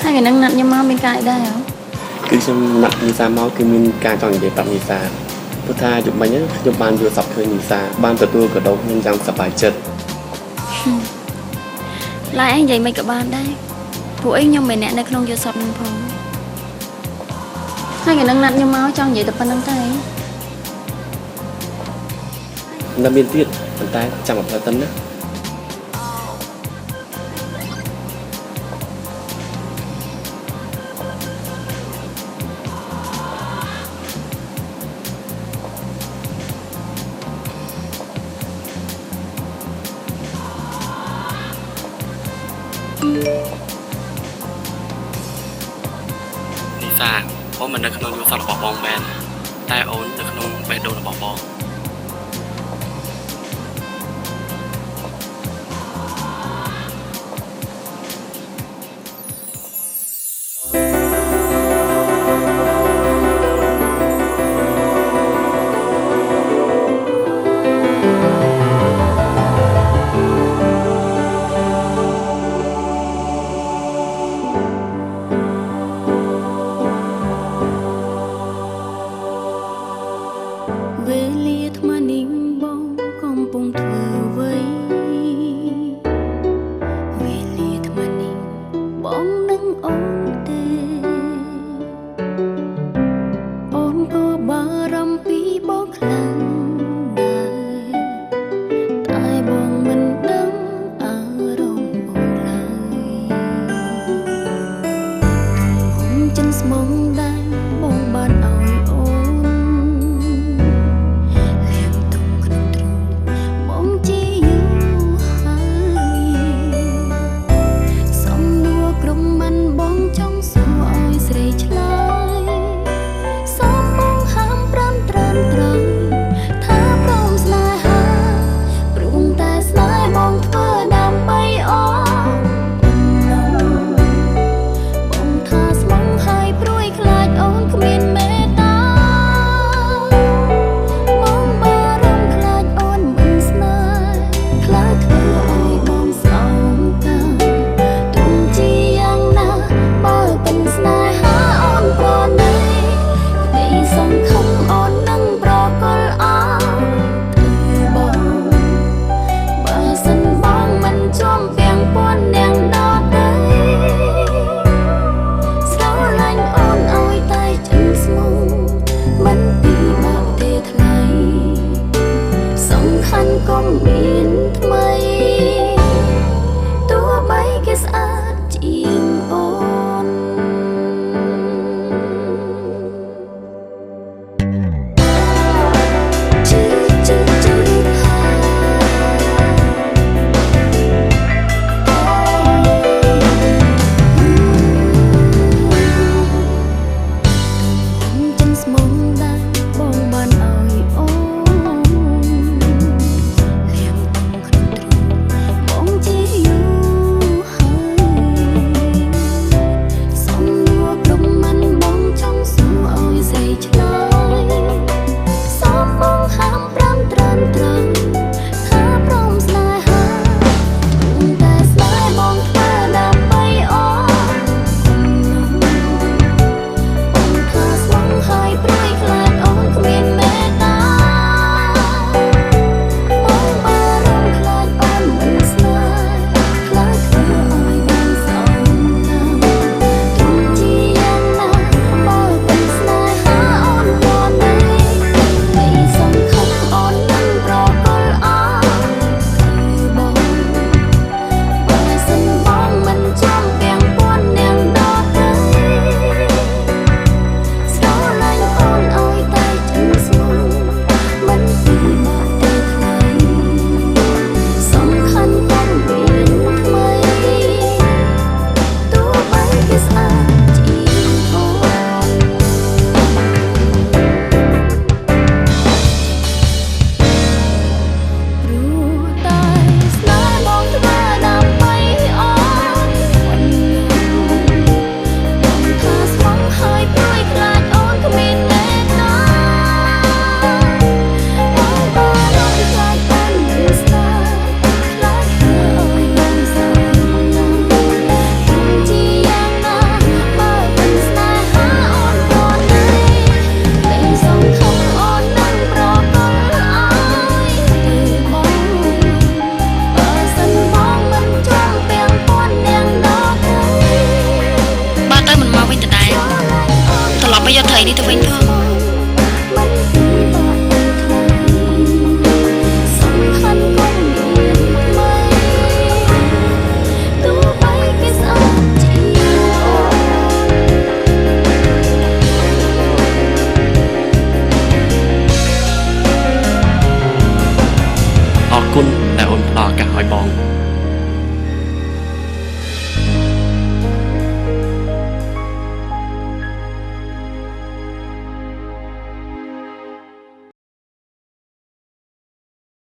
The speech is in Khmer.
ហើយថ្ងៃហ្នឹងណាត់ខ្ញុំមកមានការអីដែរហ៎? គឺខ្ញុំណាត់នីសាមកគឺមានការចង់និយាយប្រាប់នីសាព្រោះថាយប់មិញខ្ញុំបានយល់សប្តិឃើញនីសាបានទទួលកាដូខ្ញុំយ៉ាងសប្បាយចិត្ត។ ឡាយឯងនិយាយមិនក៏បានដែរពួកអីខ្ញុំមិនអ្នកនៅក្នុងយល់សប្តិនឹងផងហើយថ្ងៃហ្នឹងណាត់ខ្ញុំមកចង់និយាយតែប៉ុណ្្នឹងទេ? នៅមានទៀតប៉ុន្តែចាំអត់ផ្លូវតិនណា។ នីសាអូនមិននៅក្នុងយល់សប្តិរបស់បងមែនតែអូននៅក្នុងបេះដូងរបស់បង។ វេលាអាត្មានេះបងកំពុងធ្វើអ្វីវេលាអាត្មានេះបងនឹងអូនទេអូនក៏បារម្ភពីបងខ្លាំងដែរតែបងមិនដឹងអារម្មណ៍អូនឡើយហុំចិនស្មងដែរបងបានឲ្យអូន លៀងទុំក្នុងទ្រូងបងជាយូរហើយសំនួរក្រុមមិនបងច លែងនេះទៅវិញផង។